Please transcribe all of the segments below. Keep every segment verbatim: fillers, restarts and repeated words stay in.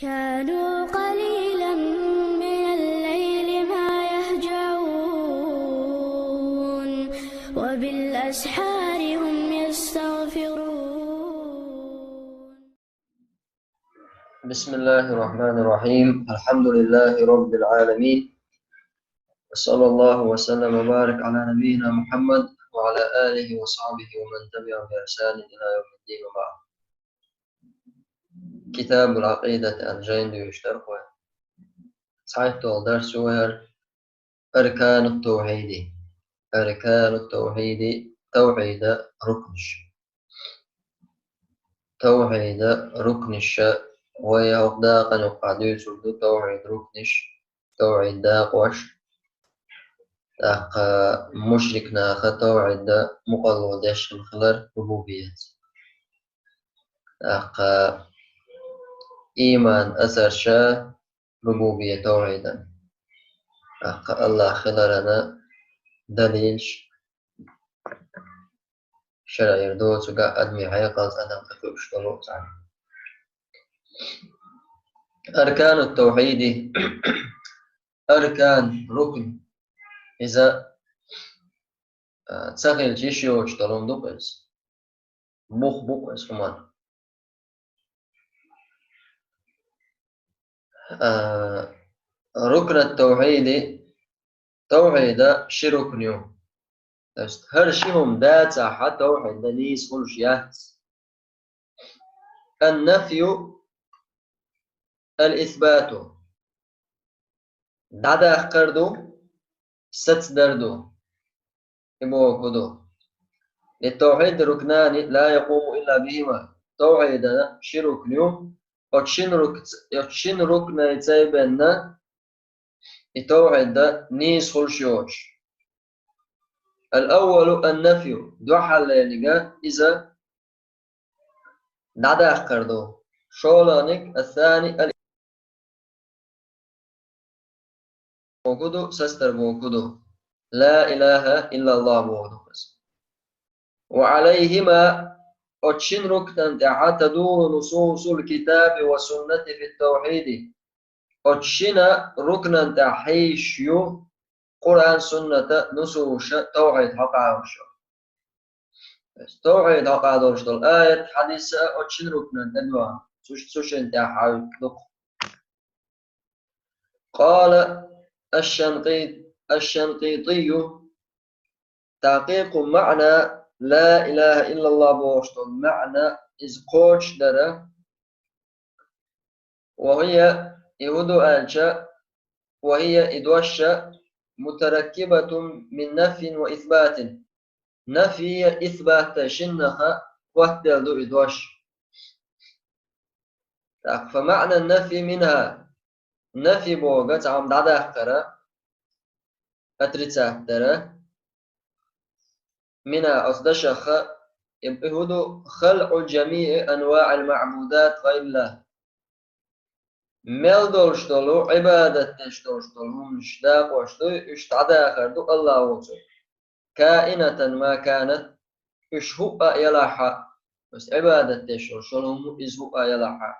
كانوا قليلا من الليل ما يهجعون، وبالأسحار هم يستغفرون. بسم الله الرحمن الرحيم. الحمد لله رب العالمين. وصلى الله وسلم وبارك على نبينا محمد وعلى آله وصحبه ومن تبعهم بإحسان إلى يوم الدين وبعد. كتاب العقيدة الجين ديوشتر قوي. صحيح تولدر سوهر أركان التوحيد. أركان التوحيد، توحيد ركنش. توحيد ركنش. ويا وقدا قنقع ديوشتر توحيد ركنش. توحيد داقوش. ТӀаккха мушрик наха тавхьид да мукъалла деш хилар рубубият. ТӀаккха иман асарша рубубият тавхьидан. ТӀаккха Аллах хиларана далилш шаръир доцуга адми хьекъалц адам тӀакхуьуш долу цхьаьна. Арканут тавхьиди. Аркан, рукн. Иза, а, ца хилча йиш йоцуш долун ду-кх иза. Бух бу-кх иза хӀуман. А, рукнат тавхьиди, тавхьида ши рукн ю. То есть хӀара ши хӀума дацахь, тавхьид дан нийса хуьлуш яц. Ан-нафью ал-исбату. ДӀадаккхар ду, сацдар ду. И боху ду. И тавхьид рукнани ла якъуму илла бихима. Тавхьида ши рукн ю. Оцу шин рукц-, оцу шин рукнай цайбенна и тавхьид дан нийса хуьлуш йоцуш. Ал-аввалу ан-нафью, дуьххьарлерниг иза дӀадаккхар ду. ШолгӀаниг, ас-сани, ал-, боху ду, сацдар боху ду. Ла илаха иллаллах боху ду иза. Ва алайхима, оцу шин рукнан тӀехьа тадуру нусусул китаби ва суннати фит тавхьиди. Оцу шина рукнан тӀехь хьийзаш ю Къуръан, сунната, нусуша тавхьид хьокъахь йолуш. Тавхьид хьокъахь долуш долу аят, хьадис а оцу шина рукнан тӀе дуьгӀу. Цу, цу шина тӀехь хьаьвкъа ду-кх. Къала аш-Шанкъи-, аш-Шанкъитийю, тахькъикъу маъна ла илаха иллаллах бохуш долу маъна иза кхочушдара, ва хия, и хӀун ду аьлча, ва хия, и дош а, мутараккибатун мин нафйин ва исбатин. Нафйи исбаттай шиннах хӀоттаделла ду и дош. ТӀаккха фа маъна нафйи минха. Нафи бохург цхьа хӀума дӀадаккхара, отрицать дара. Минха, оцу дашах, и хӀун ду, халъу жамиъи анваъил маъбудат гӀайриллах. Мел долуш долу, Ӏибадат деш долуш долу хӀуманаш дакъош дуй, уьш дӀадахар ду Аллах воцург. Каинатан ма канат, уьш хӀуъа а ялахьа, оцу Ӏибадат деш долуш долу хӀума иза хӀуъа а ялахьа.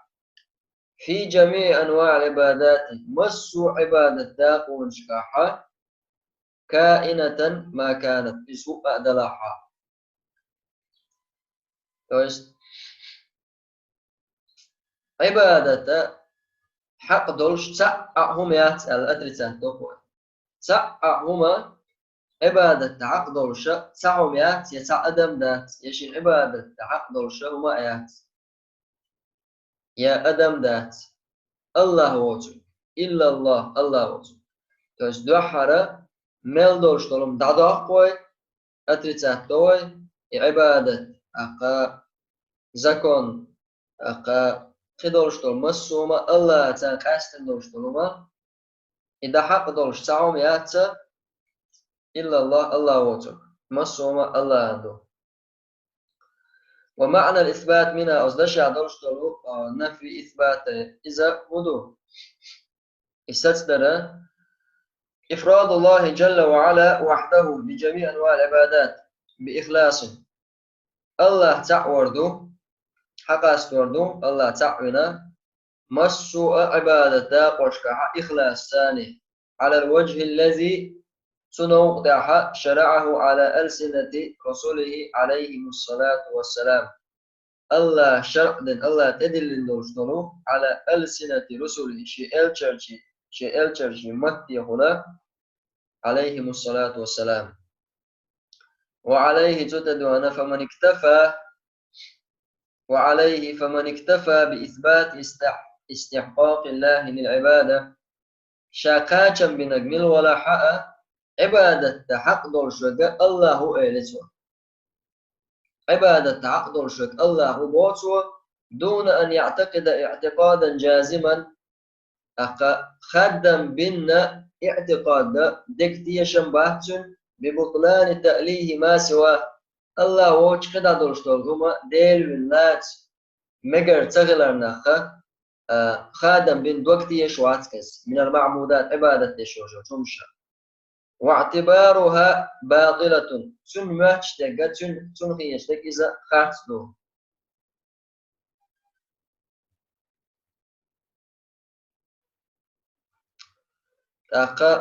Фи жамиъи анваъил Ӏибадати, массо а Ӏибадат дакъонашкахьа, каинатан ма канат, иза хӀуъа а далахьа. То есть, Ӏибадата хьакъ долуш цхьа а хӀума яц аьлла отрицать до-кх вай. Цхьа а хӀума Ӏибадата хьакъ долуша цхьа хӀума яц, я цхьа адам дац, я шен Ӏибадата хьакъ долуша хӀума а яц. Я адам дац. Аллах воцург. Иллаллах, Аллах воцург. То есть дуьххьара мел долуш долу хӀума дӀадоккху вай, отрицать до вай, и Ӏибадат, тӀаккха закон, тӀаккха кхидолуш долу массо а хӀума Аллаха царна къаьстина долуш долу хӀума, и дан хьакъ долуш цхьа хӀума яц, иллаллах, Аллах воцург. Массо а хӀума Аллахьан ду. Ва маънал исбат минха, оцу дашехь долуш долу, а, нафи исбат, иза хӀун ду? И сацдара, ифрадуллахи жалла ва ала вахьдаху би жамиъ анваъил Ӏибадат би ихласин. Аллах цхьаъ вар ду, хьакъастор ду, Аллах цхьаъ вина, массо а Ӏибадат дакъошкахьа ихлас цани, على الوجه الذي цу новкъа тӀехьа شرعه على ألسنة رسله عليهم الصلاة والسلام. АллахӀа шарӀ дина, АллахӀа тӀедиллина долуш долу, على ألسنة رسله, шен элчанчий, шен элчанчий маттехула, عليهم الصلاة والسلام. وعليه цу тӀедуьгӀна, فمن اكتفى، وعليه فمن اكتفى بإثبات استح-، استحقاق الله للعبادة. Ша кхачам бинарг мила валахь а, Ӏибадатта хьакъ долуш верг АллахӀ ву элира цо. Ӏибадатта хьакъ долуш верг АллахӀ ву боху цо, دون أن يعتقد اعتقادا جازما, тӀаккха хаддам бина иӀтикъадда дега тешам бац цуьнан, ببطلان تأليه ما سواه, АллахӀ воцчу кхидӀа долуш долу хӀума Дела вина лаца мегар ца хиларнах, а, хадам бина дог теша вац иза, من المعبودات, Ӏибадат деш йолчу хӀумаша. واعتبارها باطلة, цуьнан моьттуш дерг, цуьнан, цунна хеташ дерг иза харц ду. ТӀаккха,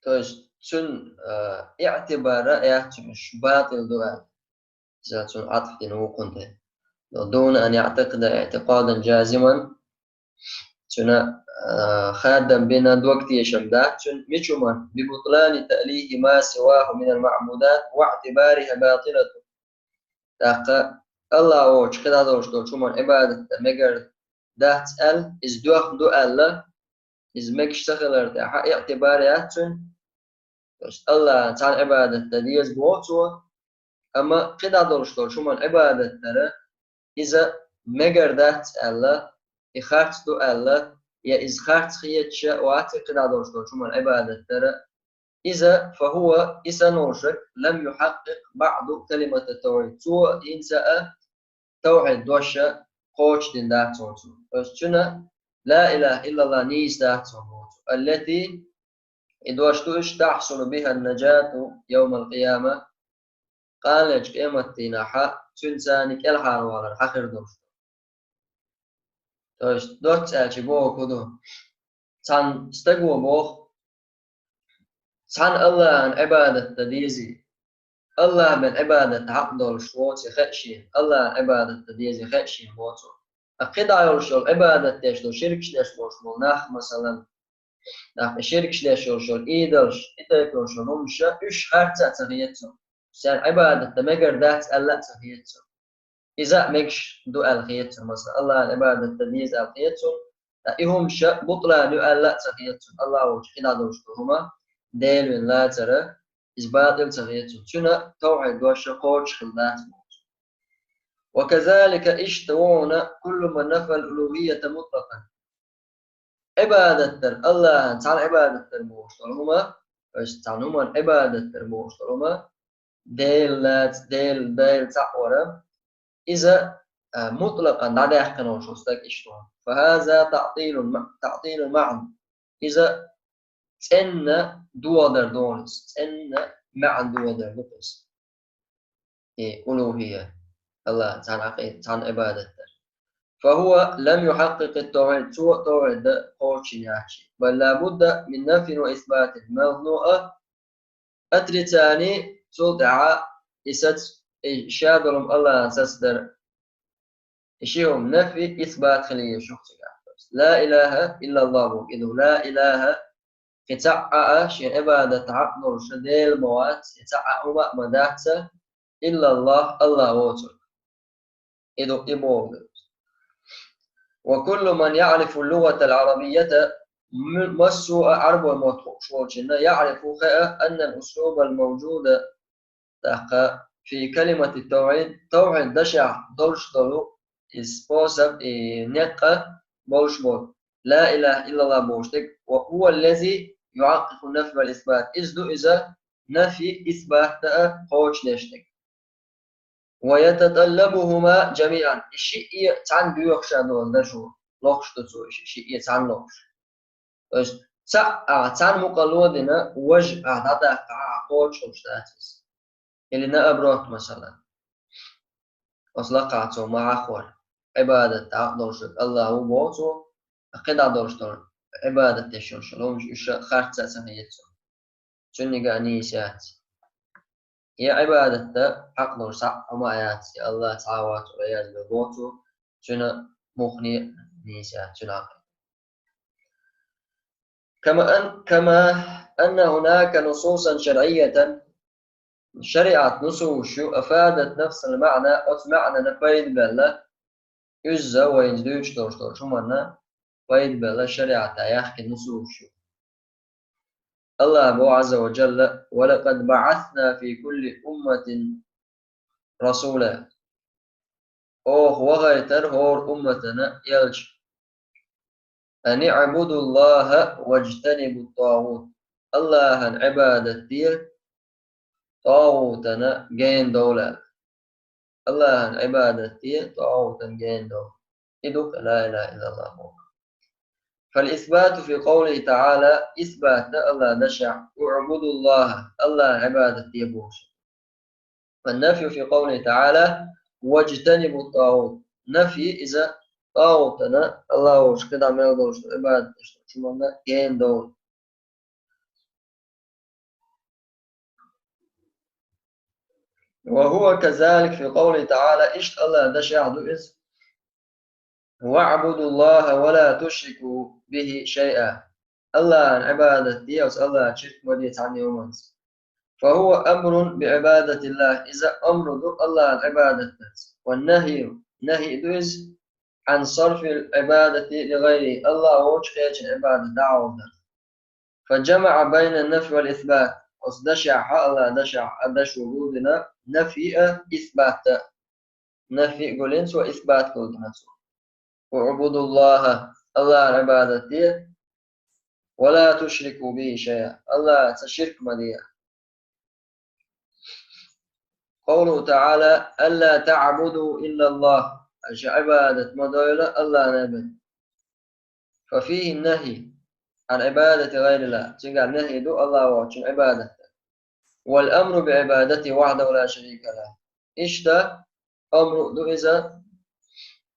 то есть, цуьнан, а, иӀтибара яц уьш, батӀил ду аьлла. Иза цунна Ӏатф дина вукхунна тӀе. دون أن يعتقد اعتقادا جازما, цуьнан, а, хадам бина дог тешам дац цуьнан, мича хӀуманна, ببطلان تأليه ما سواه من المعبودات واعتبارها باطلة. ТӀаккха АллахӀ воцчу кхидӀа долуш долчу хӀуманна Ӏибадат дан мегар дац аьлла, иза доьхна ду аьлла, иза мегаш ца хилар тӀехьа иӀтибар яц цуьнан, то есть АллахӀан цхьанна Ӏибадат дан деза боху цо, амма кхидӀа долуш долчу хӀуманна Ӏибадат дара, иза мегар дац аьлла, и харц ду аьлла, я иза харц хеташ а вац и кхидӀа долуш долчу хӀуманна Ӏибадат дара, иза, فهو, и санна волуш верг, لم يحقق بعد كلمة التوحيد. Цо хӀинца а тавхьид дош а кхочушдина дац оцу. Оцу цуьнан ла илаха иллаллах нийса дац оцу. التي, и дош ду уьш, تحصل بها النجاة يوم القيامة. Къаьллачу къематдийнахьа цуьнца кӀелхьарвалар хьан хир долуш. То есть, доцца аьлча боху хӀун ду? Цхьана стага боху, цхьана АллахӀан Ӏибадат дан дезий? АллахӀ бен Ӏибадат хьакъ долуш воций хаьа шена, АллахӀан Ӏибадат дан дезий хаьа шена воцу. Ткъа кхидӀа йолуш йолу Ӏибадат деш долу, ширкаш деш болуш болу нах, масалан, нах, ширкаш деш йолуш йолу идолаш, и тайпа йолуш йолу хӀумаша, уьш харц а ца хета цунна. Царна Ӏибадат дан мегар дац аьлла а ца хета цунна. Иза а мегаш ду аьлла хета цунна, масалан, АллахӀан Ӏибадат дан деза аьлла хета цунна, ткъа и хӀумаша бутлан ю аьлла а ца хета цунна, АллахӀ волчу кхидӀа долуш долу хӀума Дела вина лацара, иза батӀил ца хета цунна, цуьнан тавхьид дош а кхочуш хила дац боху. وكذلك, иштта ву хьуна, كل من نفى الألوهية مطلقا. Ӏибадат дар, АллахӀан цхьана Ӏибадат дар бохуш долу хӀума, то есть цхьана хӀуманна Ӏибадат дар бохуш долу хӀума, Дела лаца, Дела, Дела цхьаъ вара, иза, а, мутлакъан дӀадаьккхина волуш волу стаг иштта ву. فهذا تعطيل الم-, تعطيل محض. Иза цӀенна дохадар ду иза, цӀенна маьӀна дохадар ду иза. И улухӀия, АллахӀан цхьана Ӏакъи-, цхьана Ӏибадат дар. فهو لم يحقق التوحيد, цо тавхьид дан кхочушйина яц. بل لا بد من نفي وإثبات, мел хӀун а отрицание, цул тӀаьхьа и сац-, и ша долу АллахӀан сацадар. И ши хӀума нафи, исбат хила еза шу цигахь. Ла илаха иллаллах боху, и ду ла илаха, кхин цхьаъ а шен Ӏибадат хьакъ долуш Дела ма вац, и цхьаъ а хӀума а ма дац, иллаллах, АллахӀ воцург. И ду и боху. وكل من يعرف اللغة العربية, м-, массо а Ӏарбой мотт хууш волчунна, يعرف, хаьа, أن الأسلوب الموجود, тӀаккха, في كلمة التوحيد, тавхьид дашехь долуш долу, и способ, и некъ а болуш болу, ла илаха иллаллах бохуш дерг, وهو الذي يحقق النفي والإثبات, иза ду иза нафи, исбат а кхочушдеш дерг. ويتطلبهما جميعا, и шиъ а цхьаьна доьхуш а долу дашо, лохуш ду цо и шиъ а цхьаьна лохуш. То есть цхьаъ ахь цхьаьна мукъалла дина, важа ахь дӀадаккхахь, ахь кхочушдеш дац иза. Или наоборот, масала. оцу лакхахь цо ма хьахор, Ӏибадат дӀа а долуш верг АллахӀ ву боху цо, кхидӀа долуш долу Ӏибадат деш йолуш йолу хӀуманаш уьш харц а ца хета цо. Цуьнга а нийса яц. Я Ӏибадат дан хьакъ долуш цхьа а хӀума а яц, я АллахӀ цхьа а вац, валӀиязу биллахӀ, боху цо, цуьнан муххале а нийса яц, цуьнан хьакъ. كما أن، كما أن هناك نصوصا شرعية، шариӀат нусусаш ю, أفادت نفس المعنى، оцу маьӀнана пайда белла, иза вайна дуьйцуш долуш долчу хӀуманна пайда белла шариӀатехь яьхкина нусусаш ю. АллахӀа боху, Ӏазза ва Джалла: ولقد بعثنا في كل أمة رسولا. Оха вахийтира хӀора умматана элча. أن اعبدوا الله واجتنبوا الطاغوت. АллахӀан Ӏибадат де, тӀагӀутана гена довла. АллахӀан Ӏибадат де, тӀагӀутана гена довла. И ду ла илахӀа иллаллахӀ боху. فالإثبات في قوله تعالى، исбат дан АллахӀан дашехь: اعبدوا الله، АллахӀан Ӏибадат де бохуш. والنفي في قوله تعالى: واجتنبوا الطاغوت. Нафи иза тӀагӀутана, АллахӀ волчу кхидӀа мел долуш Ӏибадат деш долчу хӀуманна гена довла. وهو كذلك في قوله تعالى، иштта АллахӀан дашехь ду иза: واعبدوا الله ولا تشركوا به شيئا. АллахӀан Ӏибадат де, оцу АллахӀан ширк ма де цхьанна а хӀуманца. فهو أمر بعبادة الله، иза амру ду АллахӀан Ӏибадат дарца. والنهي، нахӀи ду иза, عن صرف العبادة لغيره، АллахӀ волчу кхечун Ӏибадат дӀа а волу дарца. فجمع بين النفي والإثبات. Оцу дашехь, АллахӀан дашехь, а дашо гулдина нафи а, исбат а. Нафи а гулдина цо, исбат а гулдина цо. اعبدوا الله، АллахӀан Ӏибадат де, ولا تشركوا به شيئا، АллахӀаца ширк ма де. قوله تعالى: ألا تعبدوا إلا الله، аша Ӏибадат ма дойла АллахӀан бен. ففيه النهي عن عبادة غير الله، цигахь нахӀи ду АллахӀ волчун Ӏибадат дан. والأمر بعبادته وحده لا شريك له. Иштта амру ду иза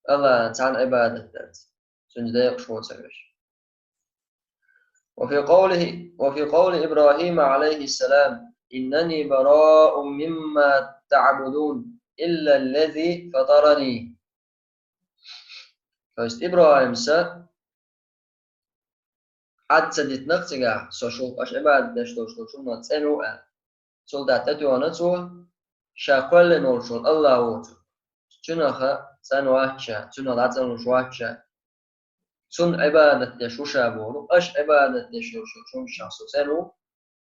АллахӀан цхьанна Ӏибадат дарца, цуьнца декъаш воцург. وفي قوله، وفي قول إبراهيم عليه السلام: إنني براء مما تعبدون إلا الذي فطرني. То есть ИбрахӀимса Ӏад ца дитинарг цигахь, со шух аша Ӏибадат деш долуш долчу хӀуманах цӀена ву аьлла. Цул тӀаьхьа тӀетоьхна цо, ша кхоьллина волуш волу АллахӀ воцург. Цуьнах цӀена вац ша, цуьнах дӀацӀанлуш вац ша. Цунна Ӏибадат деш ву ша бохург, аша Ӏибадат деш йолуш йолчу хӀуманах со цӀена ву,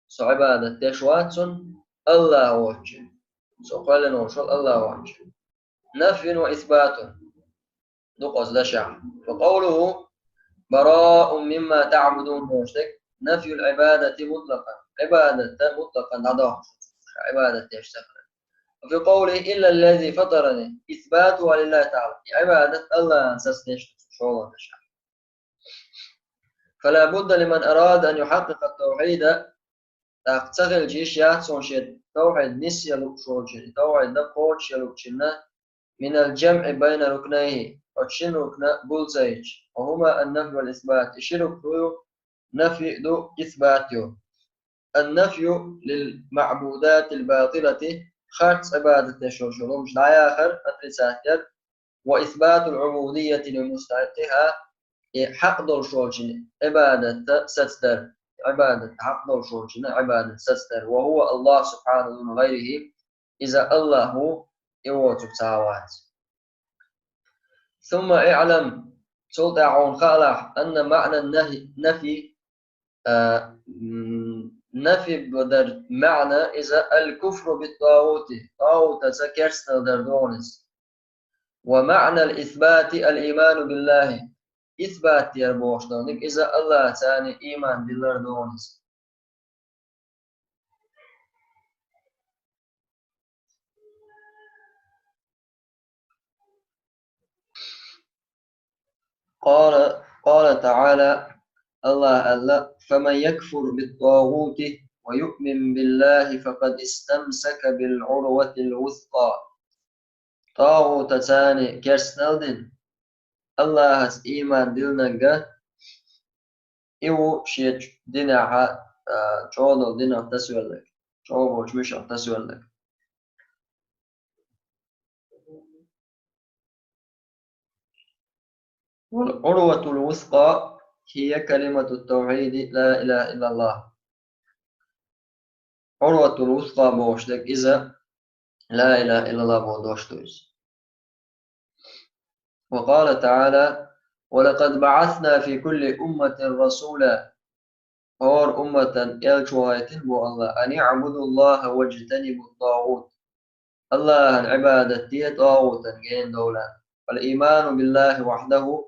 со Ӏибадат деш вац цунна, АллахӀ воцчунна. Со кхоьллина волуш волу АллахӀ воцчунна. نفي وإثبات. Ду кхуза дашехь. فقوله براء مما تعبدون бохуш дерг نفي العبادة مطلقا. Ӏибадат дан мутлакъан дӀадохуш. Ша Ӏибадат деш ца хилар. وفي قوله إلا الذي فطرني إثباتها لله تعالى. И Ӏибадат АллахӀан сацдеш ду шолгӀа дашехь. فلا بد لمن أراد أن يحقق التوحيد، тӀаккха ца хилча йиш яц хьуна шен тавхьид нисъян лууш волчун, тавхьид дан кхочушъян луучунна, من الجمع بين ركنيه، оцу шина рукна гул ца йича, وهما النفي والإثبات، и ши рукна ду, нафи ду, исбат ю. النفي للمعبودات الباطلة، харц Ӏибадат деш йолуш йолу хӀуманаш дӀаяхар, отрицать яр, وإثبات العبودية لمستحقها، и хьакъ долуш волчун Ӏибадат сацдар, Ӏибадат хьакъ долуш волчун Ӏибадат сацдар. وهو الله سبحانه دون غيره، иза АллахӀ ву, и воцург цхьа а вац. ثم اعلم، цул тӀаьхьа хьуна хаалахь, أن معنى النهي، نفي، а, м, нафи дар маьӀна иза الكفر بالطاغوت، тӀагӀутаца керстанал дар ду хьуна иза. ومعنى الإثبات الإيمان بالله، исбат яр бохуш долу дерг иза АллахӀаца ийман дилар ду хьуна иза. قال، قال تعالى، АллахӀа аьлла: فمن يكفر بالطاغوت ويؤمن بالله فقد استمسك بالعروة الوثقى. ТӀагӀутаца керстанал дина, Аллахьаца ийман диллинарг, и ву шен динехь, а, чӀогӀа долу динах тасавелларг, чӀогӀа болчу муьшах тасавелларг. والعروة الوثقى هي كلمة التوحيد لا إله إلا الله. Урватул вускъа бохуш дерг иза, ла илаха иллаллах боху дош ду иза. وقال تعالى: ولقد بعثنا في كل أمة رسولا. ХӀора умматан элча вахийтина бу Аллах: أن اعبدوا الله واجتنبوا الطاغوت. Аллахьан Ӏибадат де, тӀагӀутан гена довла. والإيمان بالله وحده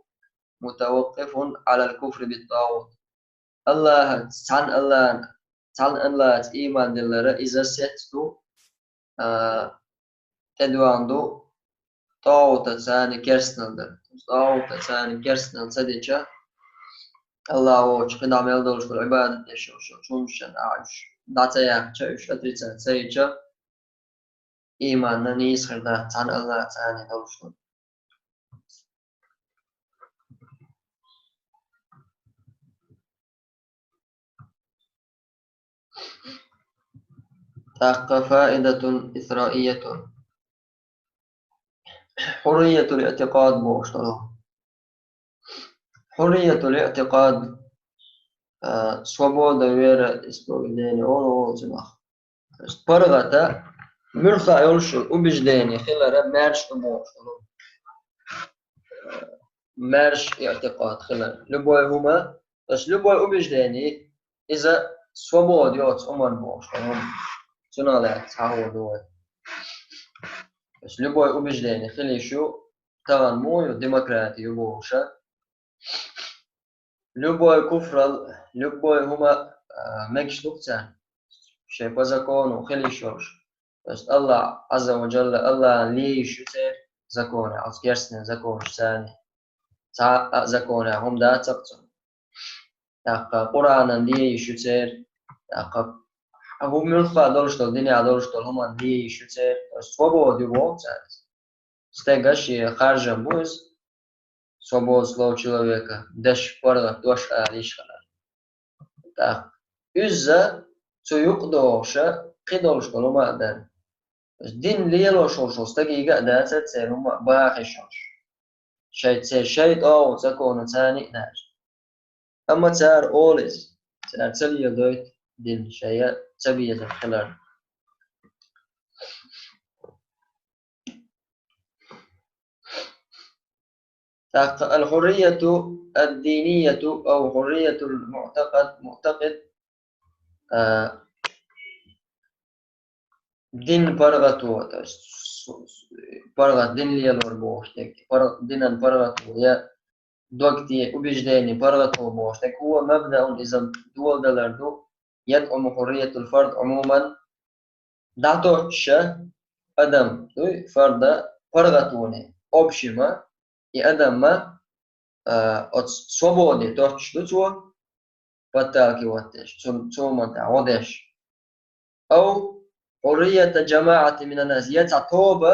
متوقف على الكفر بالطاغوت. Аллахьаца, цхьана Аллахьан, цхьана Аллахьаца ийман диллара, иза сецца ду, а, тӀедоьгӀна ду тӀагӀутаца керстанал дар. ТӀагӀутаца керстанал ца дича, Аллахь воцчу кхидӀа мел долуш долу Ӏибадат деш йолуш йолчу хӀуманашна а уьш дӀа ца яьккхича, уьш отрицать ца йича, ийманна нийса хир дац, цхьана Аллахьаца долуш долу. ТӀаккха فائدة إثرائية. حرية الاعتقاد бохуш долу. حرية الاعتقاد, а, свобода вероисповедания, олу, олу цунах. То есть паргӀата, муьлхха йолуш йолу убеждение хилара маьрша ду бохуш долу. Маьрша иътикъад хилар. Любой хӀума, то есть любой убеждение, иза свобода йоцу хӀуманна бохуш долу хӀума. Цунах лаьцна цхьа хӀума ду вай. То есть любой убеждение хила йиш ю, тахана муха ю, демократи ю бохуша. Любой куфрал, любой хӀума, а, мегаш ду-кх царна. Шайн по закону хила йиш йолуш. То есть Аллах Азза ва Джалла, Аллахьан ле йиш ю церан законехь, оцу керстанийн законаш царна. Цхьа а законехь хӀума дацара цунна. ТӀаккха Къуръанан ле йиш ю церан. ТӀаккха хӀу муьлхха долуш долу, динехь долуш долу хӀуманна ле йиш ю церан. То есть свобода ю боху царна. Стеган шен харжам бу иза, свобода слова человека, деш паргӀат дош ала йиш хилар. ТӀаккха иза цу юкъа догӀуша кхидолуш долу хӀума а дара. Дин лелош волуш волу стаге а дацара церан хӀума а баха йиш йолуш. Шайн церан шайн тӀагӀут законаца царна а дара. Амма цара олу иза, цара ца леладойту дин шайн ца безам хиларна. ТӀаккха الحرية الدينية أو حرية المعتقد, معتقد, а, дин паргӀато, то есть с-, с-, паргӀат дин лелор бохуш дерг, пар-, динан паргӀато я дог тӀе убеждение паргӀато бохуш дерг, هو مبدأ, иза доладалар ду, يدعم حرية الفرد عموما, дӀатоттуша адам, дуй, фарда паргӀатоне, общема, и адамма, а, оцу свободе тоттуш ду цо, подталкивать деш, цу, цу хӀуманна тӀехь гӀо деш. أو حرية جماعة من الناس, я цхьа тоба,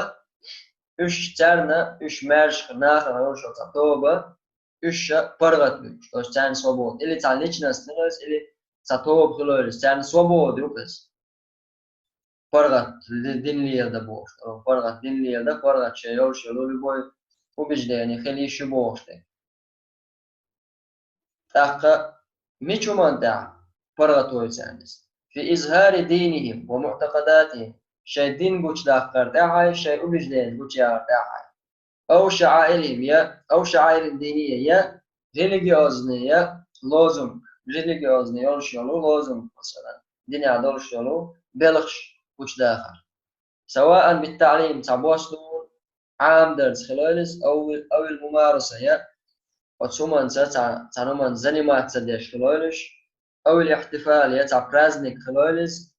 уьш царна, уьш маьрша нахана йолуш цхьа тоба, уьш ша паргӀат буьгуш, то есть царна свобода. Или цхьа личность хилойла, или цхьа тоба хилойла, царна свобода ю иза. ПаргӀат ди-, дин леладан бохуш. ПаргӀат дин леладан, паргӀат шайн йолуш йолу любой убеждение хила йиш ю бохуш дерг. ТӀаккха мича хӀуманна тӀехь паргӀат войцу аьлла иза? في إظهار دينهم ومعتقداتهم, шайн дин гучудаккхар тӀехьа, шайн убеждение гучуяхар тӀехьа. أو شعائرهم, я, أو شعائر دينية, я религиозный, я лозунг, религиозный йолуш йолу лозунг, масала, динехь долуш йолу белхаш гучудахар. سواء بالتعليم, цхьа бос ду, Ӏамдарца хилойла иза, أو, أو الممارسة, я оцу хӀуманца цхьа, цхьана хӀуманца заниматься деш хилойла уьш, أو الاحتفال, я цхьа праздник хилойла иза,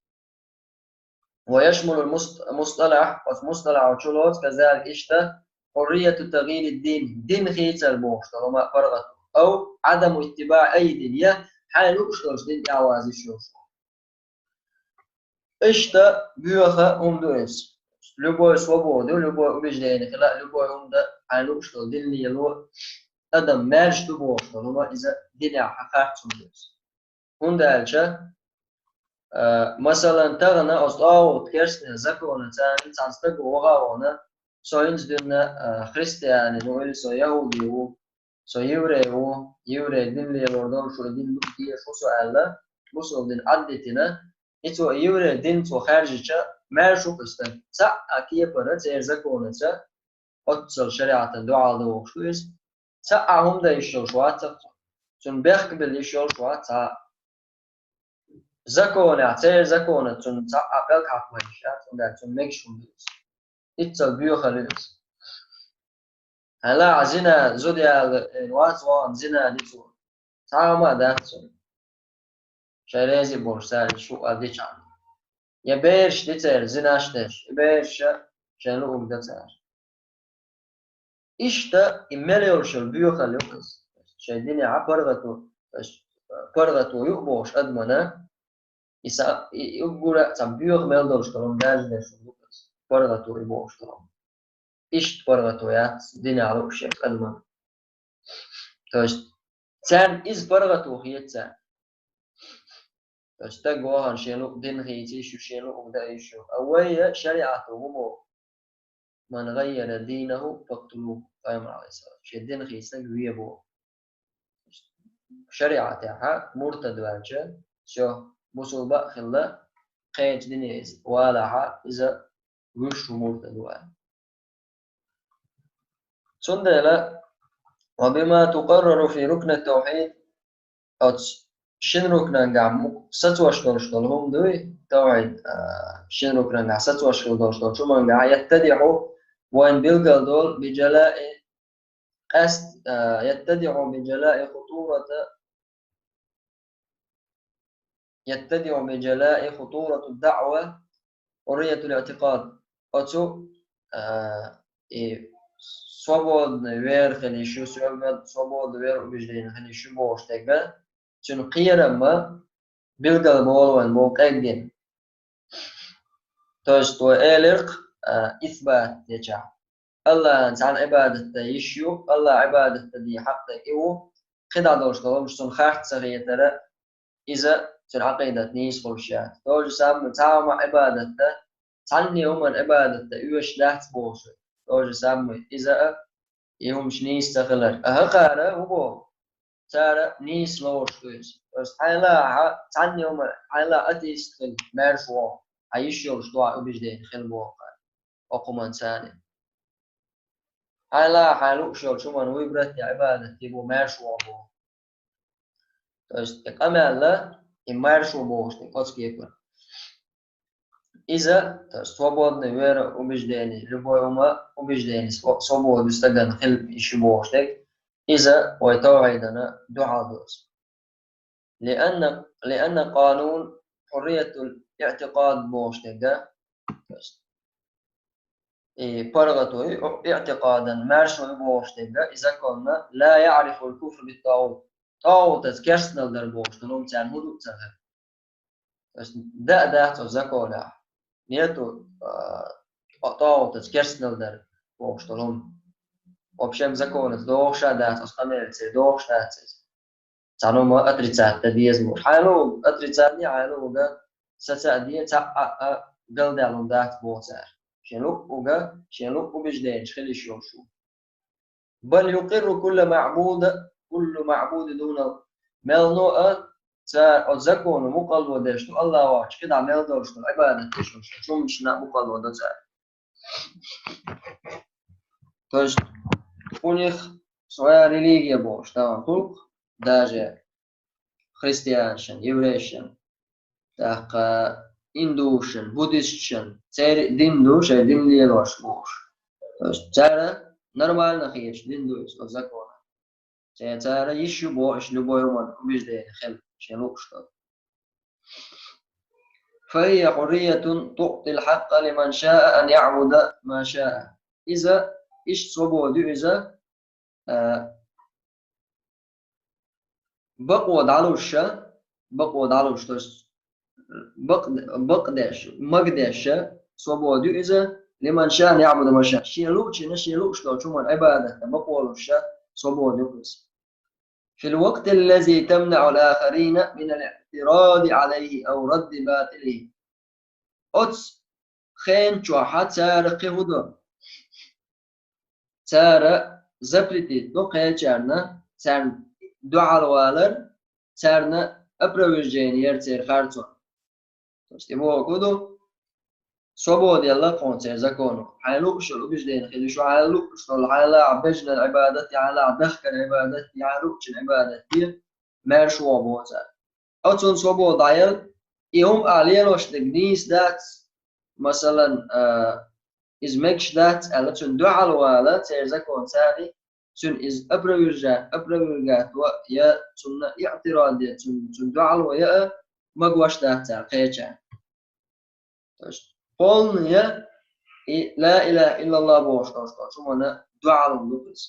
ويشمل المصط-, المصطلح, оцу мусталахьо чулоцу كذلك иштта حرية تغيير الدين, дин хийцар бохуш долу хӀума паргӀат, أو عدم اتباع أي دين, я хьайн лууш долчу дин тӀехь ваза йиш йолуш. Иштта боьха хӀума ду иза. любой свобода, любой убеждение хила, любой хӀума да, хьайна лууш долу дин лело, адам маьрша ду бохуш долу хӀума, иза динехь хьан харц хӀума ду иза. ХӀунда аьлча, а, масалан, тахана оцу тӀагӀут керстнел законаца цхьана стага ваха а вахана, со хӀинца дуьйна, а, христианин ву или со яхӀуди ву, со еврей ву, еврей дин лелор долуш ву, дин ду дезаш ву со аьлла, бусулба дин Ӏаддитина, и цо еврей дин цо хаьржича, маьрша ву-кх и стаг. Цхьа а кепара церан законаца, оццул шариӀатан дуьхьал дохуш ду иза. Цхьа а хӀума дан йиш йолуш вац цо. Цунна бехк билла йиш йолуш вац цхьа а. Законехь, церан законаца цунна цхьа а пӀелг хьакха ма йиш яц, хӀунда аьлча цунна мегаш хӀума ду иза. Иццал боьхалла ю иза. Хьайна лаахь зина, зуда яла, э, вац вахана зина ди цо. Цхьа а хӀума а дац цунна. Шайн реза болуш цара шу а дичахьана. Я бераш ди церан зинаш деш, и бераша шайн луург дан цара. Иштта и мел йолуш йолу боьхалла ю иза. Шайн динехь паргӀато, паргӀато ю бохуш адамана, и са-, и, и уггара а цхьа боьха мел долуш долу хӀума даьржинарш ду иза. ПаргӀато ю бохуш долу хӀума. Иштта паргӀато яц динехь лууш ерг адаман. То есть, царна иза паргӀато хета царна. То есть, стаг вахана шен луъу дин хийца йиш ю, шен луъу дан йиш ю. А вай шариӀато хӀун боху? «Ман гӀаййара дийнаху, фактулуху», пайхамар алейхиссалам. Шен дин хийцинарг ве боху. ШариӀатехь муртад ваьлча, всё, бусулба а хилла, кхечу дине иза валахь, иза вуьш ву муртад ву аьлла. Цундела, «ва бима тукъаррару фи рукни таухид», оцу шин рукнангахь м-, сацош долуш долу хӀума дуй, таухид, а, шин рукнангахь сацош хила долуш долчу хӀумангахь, «яттадихьу», вайн билгал долу, «би джалаи», къаьст-, а, «яттадихьу би джалаи хутурата», «яттадихьу би джалаи хутурата даъва хьурриятул иътикъад». Оцу, а, и свободный вера хила йиш ю, свободный вера убеждения хила йиш ю бохуш дерг, цуьнан кхерам а билгал болу вайн боху къеггина. То есть, вай элира-кх, а, исбат дечахь. Аллахьан цхьанна Ӏибадат дан йиш ю, Аллахьан Ӏибадат дан дийна хьакъ дерг и ву, кхидӀа долуш долу хӀумнаш цунна харц ца хетара, иза цуьнан Ӏакъидат нийса хуьлуш яц. То же самое, цхьа хӀума Ӏибадат дан, цхьанне хӀуманна Ӏибадат дан оьшуш дац бохуш. То же самое, иза а и хӀумнаш нийса ца хилар. А хӀокхара хӀун боху? Цара нийса лоруш ду иза. Просто хьайна лаахь, цхьанне хӀума, хьайна лаахь атеист хила, маьрша вогӀу, хьан йиш йолуш дуьхьа убеждение хила боху кхара, окху хӀуманца. Хьайна лаахь, хьайна лууш йолчу хӀуманна вуй братья Ӏибадат де бу, маьрша вогӀу боху. То есть, и къамел а, и маьрша ву бохуш дерг оцу кепара. Иза, то есть, свободный вера убеждений, любой хӀума убеждений, сво-, свобода стагана хила йиш ю бохуш дерг, иза вай таухидана дуьхьал ду иза. Лианна, лианна къанун хьурриятул иътикъад бохуш дерг, то есть, и паргӀато ю, иътикъадан маьрша ю бохуш дерг, и законна, ла яърифул куфр бит тагӀут. ТагӀутаца керстанал дар бохуш долу хӀума царна хӀун ду ца хир. То есть, да а дац оцу законехь. Нету, а, тӀа-, тӀагӀутаца керстанал дар бохуш долу хӀума. Вообще-м законаца догӀуш а дац, оцу къамелаца догӀуш дац иза. Цхьана хӀума отрицать дан деза бохуш. Хьайна луург отрицать де, хьайна луург саца а де, цхьа а, а галдаьлла хӀума дац боху цара. Шен луъург, шен луъу убежденеш хила йиш йолуш ву. Бал юкъирру кулла маъбуда, куллу маъбуди дунал. Мел но а, цара оцу закону мукъалло деш ду, Аллах вахча кхидӀа мел долуш ду, Ӏибадат деш долуш ду, хӀуманашна мукъалло до цара. То есть у них своя религия бохуш, да, гӀуллакх, даже христианашна, еврейшна, тӀаккха индушна, буддистшна, церан дин ду, шайн дин лелош бохуш. То есть цара нормально хеташ дин ду иза, закон. Церан цара йиш ю бохуш, любой хӀуманна убеждение хила, шен лууш долу. فهي حرية تعطي الحق لمن شاء أن يعبد ما شاء. Иза, иштта свобода ю иза, а, бакъо дӀалуш, бакъо дӀалуш, то есть бакъ-, бакъдеш, магадеш, свобода ю иза, لمن شاء أن يعبد من شاء. Шен луучунна, шен лууш долчун Ӏибадат дан бакъо луш, свобода ю-кх иза. في الوقت الذي تمنع الآخرين من الاعتراض عليه أو رد باطله. Оцу хенан чохь цара кхин хӀун до? Цара запретить до кхечарна, царна дуьхьал валар, царна опровержение яр церан харцонна. То есть, и бохург хӀун ду? Свобода елла кхуна церан законо. Хьайн лууш йолу убеждение хила ю, шу хьайн лууш долу, хьайн лаахь бежнара Ӏибадат де, хьайн лаахь дахкара Ӏибадат де, хьайн лууш долчун Ӏибадат де, маьрша вогӀу боху цара. Оцунна свобода дӀаяла, и хӀума ахь лелош дерг нийса дац, масалан, а, иза мегаш дац аьлла, цунна дуьхьал вала церан законаца, цуьнан иза опровержа-, опровергать ван а, я цунна иӀтирад ян, цунна, цунна дуьхьал ван а магош дац цара кхечарна. То есть, полная и ла илаха иллаллах бохуш долуш долчу хӀуманна дуьхьал ду иза.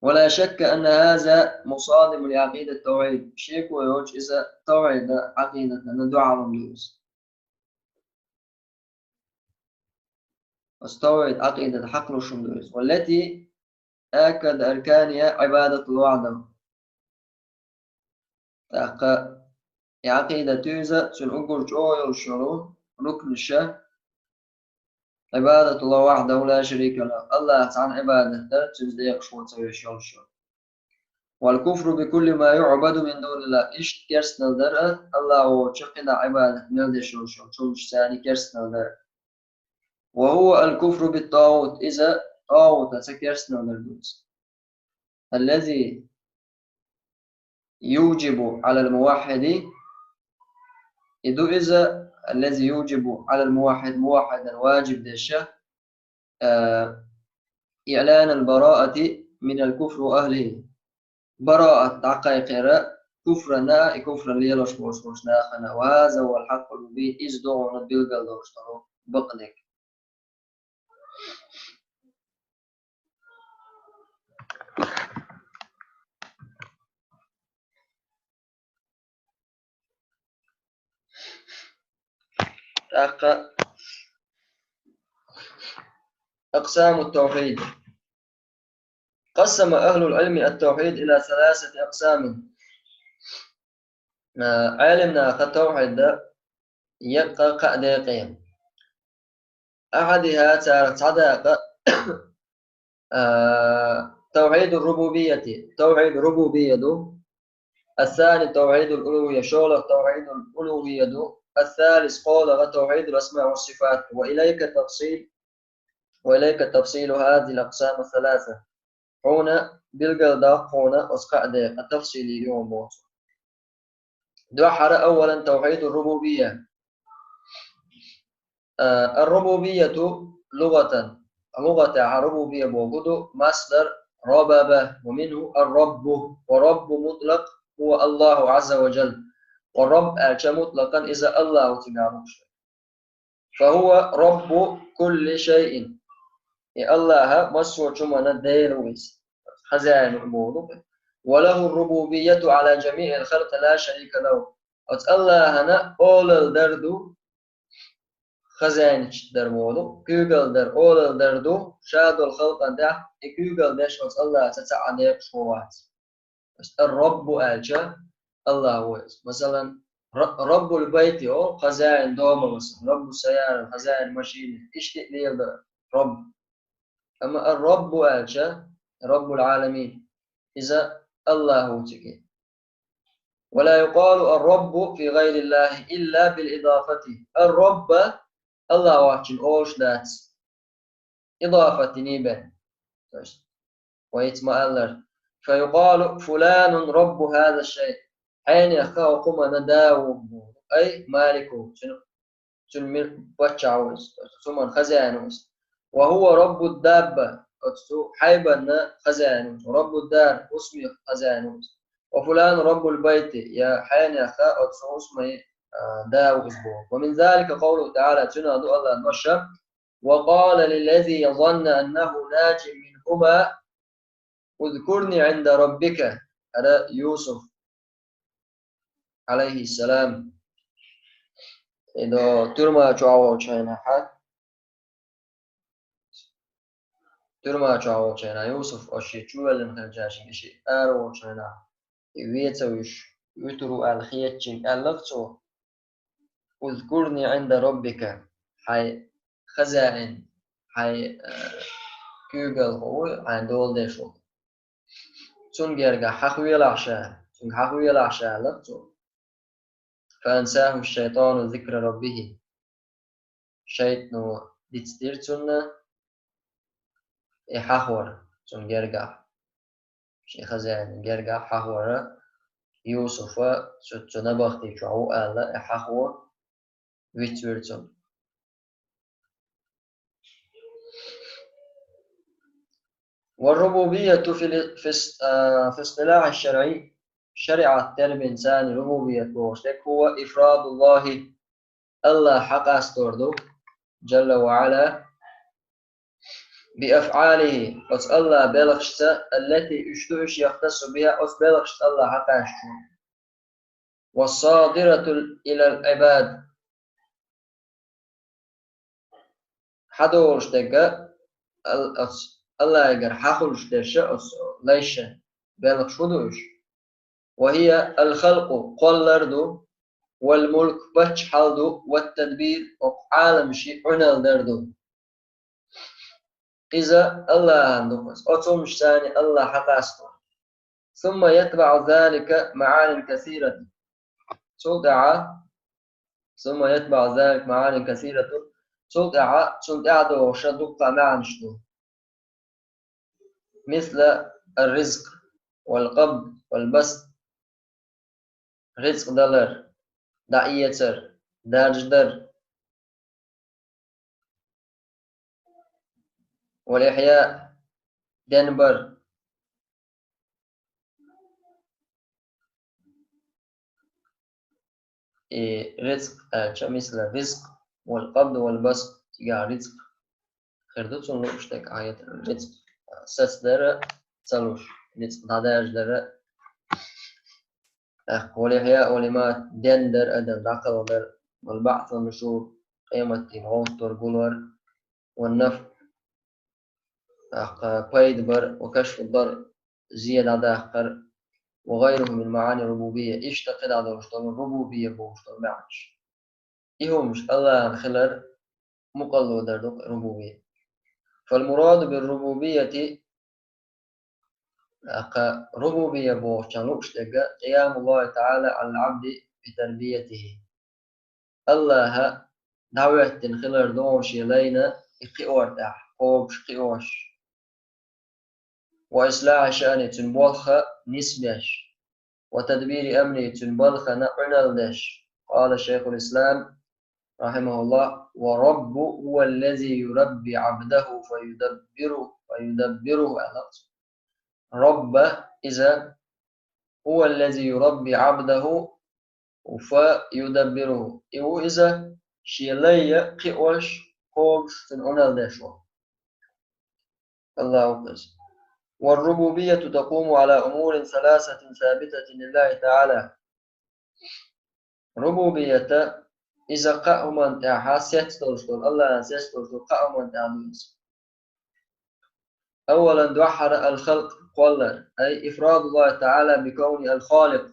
ولا شك أن هذا مصادم لعقيدة التوحيد. Шеко йоцуш иза тавхьидан Ӏакъидатана дуьхьал ду иза. Оцу тавхьид Ӏакъидат хьакхалуш хӀума ду иза. والتي أكد أركانها عبادة الله وحده. ТӀаккха и Ӏакъидат ю иза, цуьнан уггар чӀогӀа йолуш йолу рукнаша, عبادة الله وحده لا شريك له, АллахӀ цхьанна Ӏибадат дар, цуьнца декъашхо ца веш йолуш йолу. والكفر بكل ما يعبد من دون الله. Иштта керстанал дар а, АллахӀ воцучу кхидӀа Ӏибадат мел деш йолуш йолчу хӀуманашца керстанал дар а. وهو الكفر بالطاغوت. Иза тӀагӀутаца керстанал дар ду иза. الذي يوجب على الموحد. И ду иза, الذي يوجب على الموحد, муваххьидан ваджиб деш, а, إعلان البراءة من الكفر وأهله. Бараат дӀакхайкхийра куфрана, и куфран лелош болуш болчу нахана. وهذا هو الحق المبين. Иза ду хьуна билгал долуш долу бакъдерг. ТӀаккха أقسام التوحيد. قسم أهل العلم التوحيد إلى ثلاثة أقسام. Э, Ӏелим наха тавхьид дан еккъа кхаа декъе. أحدها, царах цхьа дакъа, а, توحيد الربوبية, тавхьид рубубия ду. الثاني توحيد الألوهية, шолгӀа тавхьид улухия ду. الثالث, кхоалгӀа توحيد الأسماء والصفات. وإليك تفصيل، وإليك تفصيل هذه الأقسام الثلاثة. Хьуна билгал даккха хьуна оцу кхаа декъа тафсилий юха боцу. Дуьххьара, أولا توحيد الربوبية. А, الربوبية لغة. ЛугӀатехь рубубия бохург ду масдар ربب, ومنه الرب، والرب مطلق هو الله عز وجل. Ва Рабб аьлча мутлакъан иза АллахӀ ву цигахь лууш. فهو رب كل شيء. И АллахӀ массо а чу хӀуманна Дела ву иза. Хозяин ву бохург ду. وله الربوبية على جميع الخلق لا شريك له. Оцу АллахӀана олалла дар ду, хозяйничество дар волу, куьйгалла дар, олалла дар ду, ша долу халкъана тӀехь, и куьйгалла деш оцу АллахӀаца цхьа а декъашхо вац. Ас ар-Раббу аьлча, АллахӀ ву иза. Масалан, Ра-, Раббул байти о, хозяин дома, масалан, Раббу саяра, хозяин машины, иштта а леладо Рабб. Амма ар-Раббу аьлча, Раббул Ӏаламин, иза АллахӀ ву цига. ولا يقال الرب في غير الله إلا بالإضافة. Ар-Рабба АллахӀ воцчунна олуш дац. Идафатина бен. То есть, вайца ма-аллара. فيقال فلان رب هذا الشيء. Хьенех хӀокху хӀуманна да ву боху. Ай, малику, цуьнан, цуьнан мир-, паччахь ву иза, то есть, цу хӀуманна хозяин ву иза. وهو رب الدابة, оцу хьайбанна хозяин ву. رب الدار, хӀусамех хозяин ву иза. وفلان رب البيت, я хьенех оцу хӀусаман, а, да ву иза боху. ومن ذلك قوله تعالى, цуьнан ду АллахӀан дош: وقال للذي ظن أنه ناج منهما اذكرني عند ربك. ХӀара Юсуф, Ӏалайхиссалам, И до тюрьма чу волчу хенахь, тюрьма чу волчу хенахь, Юсуф оцу шен чувоьллина хилча шен и шиъ ара волчу хенахь, и вен ца вуьйш, вуьтур ву аьлла хетачуьнга аьлла цо: «Узкурни Ӏинда роббика», хьайн хазаин, хьайн, э, куьйгалхо ву, хьайн дола деш волу. Цунна гергахь хьахавелахь ша, цуьнга хьахавелахь ша, аьлла цо. Фаансаху шайтану зикра роббихи. Шайтано дицдира цунна и хьахор, цунна гергахь. Шен хазаина гергахь хьахора, Юсуфа цу, цу набахти чохь ву аьлла, и хьахо вицвира цунна. والربوبية في ال-، في الص-، آه، في الاصطلاح الشرعي، шариӀат терминца рубубият бохуш дерг, هو إفراد الله, АллахӀ хьакъастор ду, جل وعلا, بأفعاله, оцу АллахӀ белхашца, التي, уьш ду уьш, يختص بها, оцу белхашца АллахӀ хьакъаьсташ ву. والصادرة إلى العباد, хьадолуш дерг, ал-, оцу АллахӀигара хьахуьлуш дерш, оцу лайша белхаш хӀун ду уьш? وهي الخلق, кхоллар ду, والملك, паччахьалла ду, والتدبير, оцу Ӏаламашна Ӏуналла дар ду. Иза АллахӀан ду-кх иза. Оцу хӀуманашца АллахӀ хьакъастор. ثم يتبع ذلك معان كثيرة. Цул тӀаьхьа, ثم يتبع ذلك معان كثيرة. Цул тӀаьхьа, цунна тӀаьхьа догӀуш дуккха маьӀнаш ду. مثل الرزق والقبض والبسط. Рицкъ далар, дӀаэцар, даржадар. والإحياء, денбар. И рицкъ аьлча, مثل الرزق والقبض والبسط, цигахь рицкъ хир ду цунна лууш дерг, хьаэцар рицкъ, сацдар а, ца луш, рицкъ дӀадаржадар а. ТӀаккха والإحياء والإماتة, дендар, адам дӀакхалхадар, والبعث والنشور, къематдийнахь гӀовттор, гулор, والنفع, тӀаккха пайда бар, وكشف الضر, зе дӀадаккхар, وغيره من معاني الربوبية, иштта кхидӀа долуш долу рубубия бохуш долу маьӀнаш. И хӀуманаш АллахӀан хилар мукъалла дар ду рубубия. فالمراد بالربوبية, тӀаккха рубубия бохучун лууш дерг, قيام الله تعالى على العبد بتربيته. АллахӀа дӀахӀоьттина хилар ду шен лайна и кхиор тӀехь, кхобуш, кхиош. وإصلاح شأنه, цуьнан болх нисбеш. وتدبير أمره, цуьнан балхана Ӏуналла деш. قال شيخ الإسلام رحمه الله: والرب هو الذي يربي عبده فيدبره، فيدبره, аьлла. Робба, иза, هو الذي يربي عبده فيدبره. И ву иза, шен лай кхиош, кхобуш, цуьнан Ӏуналла деш волу. АллахӀ ву иза. والربوبية تقوم على أمور ثلاثة ثابتة لله تعالى. Рубубията иза кхаа хӀуманна тӀехь сецдолуш долу, АллахӀан сецдолуш долу кхаа хӀуманна тӀехь ду иза. أولاً, дуьххьара الخلق, кхоллар, أي إفراد الله تعالى بكونه الخالق.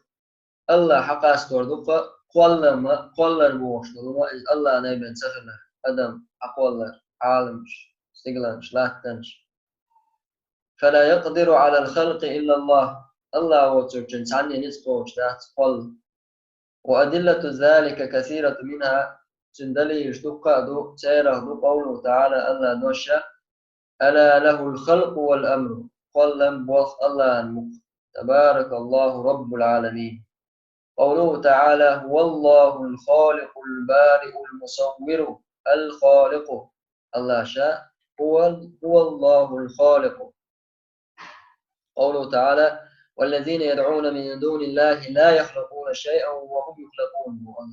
АллахӀ хьакъастор ду-кх кхоллама, кхоллар бохуш долу, иза АллахӀан айбен ца хилар, адам хьакхоллар, Ӏаламаш, стигланаш, латтанаш. فلا يقدر على الخلق إلا الله. АллахӀ воцург цуьнан цхьанне ницкъ кхочуш дац кхолла. وأدلة ذلك كثيرة منها, цуьнан далилаш дуккха а ду, церах ду قوله تعالى, АллахӀан дош: ألا له الخلق والأمر, кхоллам, болх АллахӀан бу-кх. تبارك الله رب العالمين. قوله تعالى: هو الله الخالق البارئ المصور. الخالق. АллахӀ ша, هو، هو الله الخالق. قوله تعالى: والذين يدعون من دون الله لا يخلقون شيئا وهم يخلقون.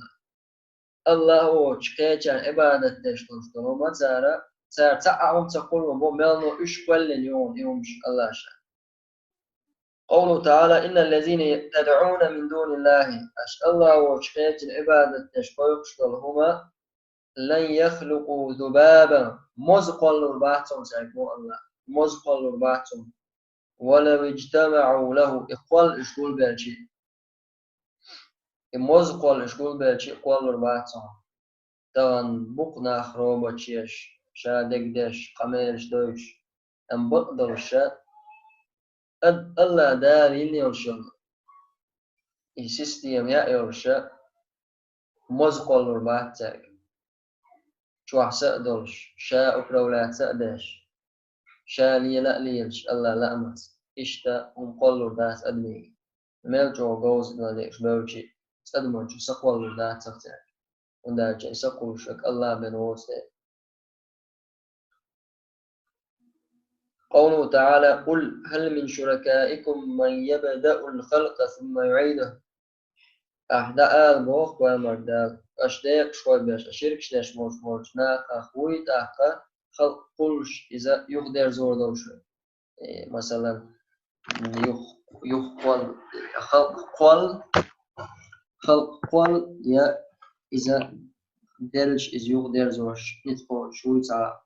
АллахӀ воцуш кхечарна Ӏибадат деш долуш долу ма цара, цара цхьа а хӀума ца кхулло бо, мелло уьш кхоьллина ю хьуна и хӀумаш АллахӀ ша. قوله تعالى: إن الذين تدعون من دون الله, аша Аллахь воцчу кхечун Ӏибадат деш кхойкхуш долу хӀума, لن يخلقوا ذبابا, моза кхоллур бац хьуна цаьрга, боху Аллахь, моза кхоллур бац хьуна. ولو اجتمعوا له, и кхолла уьш гулбелча, и моза кхолла уьш гулбелча, кхоллур бац хьуна. Тахана бу-кх нах роботаш еш, ша дегдеш, къамелаш дойтуш, амма бакъдолуш ша, ад-, Аллахь Дала йина йолуш йолу и система яа йолуш ша, моза кхоллур бац цаьрга. Чохь са а долуш, ша управлять а деш, ша лела а лелаш Аллахь лаамца, иштта хӀума кхоллур дац адамийн. Мел чӀогӀа говза дан дезаш бевлча, цкъа адаман чу са кхоллур дац цаьрга. ХӀунда аьлча и са кхуллуш верг Аллахь бен воцу дела. قوله تعالى: قل هل من شركائكم من يبدأ الخلق ثم يعيده. Ахь дӀаала, боху, пайхамар Дала, аша декъашхой беш, аша ширкаш деш болуш болчу нахах вуй тӀаккха халкъ кхуллуш, иза юхадерзор долуш верг. Э, масалан, юх-, юха кхолла, халкъ кхолла, халкъ кхолла я иза дерзош, иза юхадерзош ницкъ кхочуш вуй цхьа.